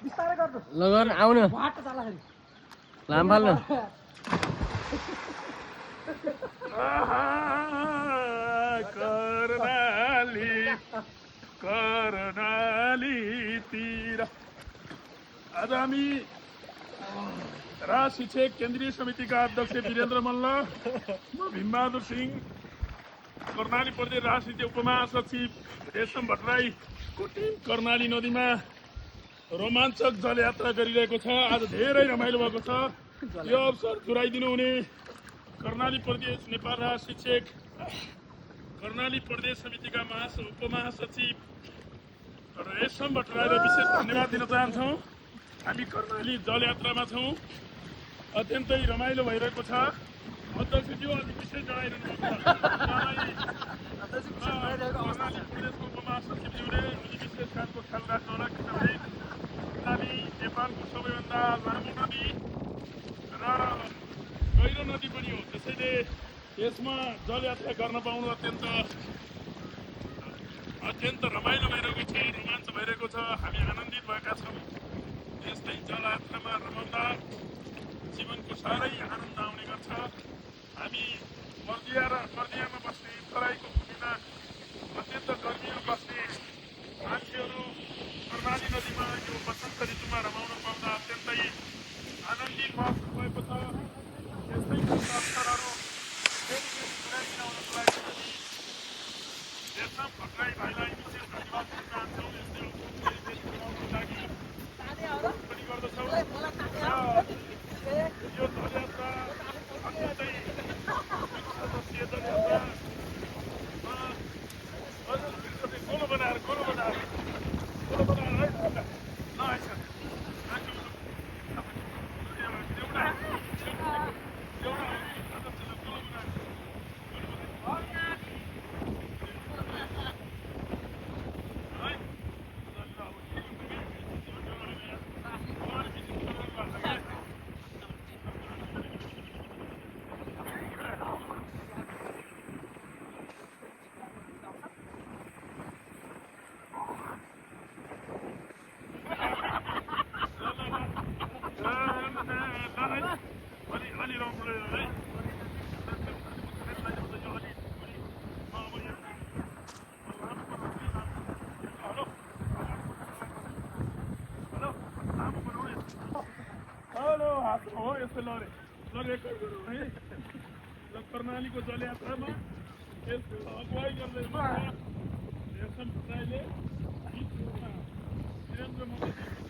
ल गर्न आउन लामफाल्न कर्णालीतिर आज हामी राज शिक्षक केन्द्रीय समितिका अध्यक्ष वीरेन्द्र मल्ल, म भीमबहादुर सिंह, कर्णाली प्रदेश राज शिक्षक उपमहासचिव रेशम भट्टराईको टिम कर्णाली नदीमा रोमाञ्चक जलयात्रा गरिरहेको छ। आज धेरै रमाइलो भएको छ। यो अवसर जुराइदिनु हुने कर्णाली प्रदेश नेपाल राज शिक्षक कर्णाली प्रदेश समितिका उपमहासचिव रेशम भट्टराईलाई विशेष धन्यवाद दिन चाहन्छौँ। हामी कर्णाली जलयात्रामा छौँ, अत्यन्तै रमाइलो भइरहेको छ। अध्यक्षज्यू अलि विशेष जनाइरहनु कर्णाली प्रदेशको उपमहासचिवज्यूले अलि विशेष कामको ख्याल राख्नु होला, किनभने कर्णाली नेपालको सबैभन्दा लामो नदी र गहिरो नदी पनि हो। त्यसैले यसमा जलयात्रा गर्न पाउनु अत्यन्त रमाइलो भइरहेको छ, रोमाञ्च भइरहेको छ। हामी आनन्दित भएका छौँ। यस्तै जलयात्रामा रमाउँदा जीवनको साह्रै आनन्द आउने गर्छ। हामी मर्दियामा बस्ने, तराईको भूमिमा अत्यन्त गर्मीमा बस्ने मान्छेहरू कर्णाली नदीमा यो वसन्त ऋतुमा रमाउन पाउँदा अत्यन्तै आनन्दित महसुस भएको छ। यस्तै अवसरहरू जुराइदिनका लागि रेशम भट्टराई भाइलाई विशेष धन्यवाद दिन चाहन्छौँ। यस्तै अवसरको लागि पनि गर्दछौँ। यो जलयात्रा अत्यन्तै सदस्यीय जलयात्रा गोलो बनाएर हो यस्तो रेकर्ड गरौँ है। कर्णालीको जलयात्रामा यसको अगुवाई गर्दै रेशम भट्टराईले वीरेन्द्र मल्ल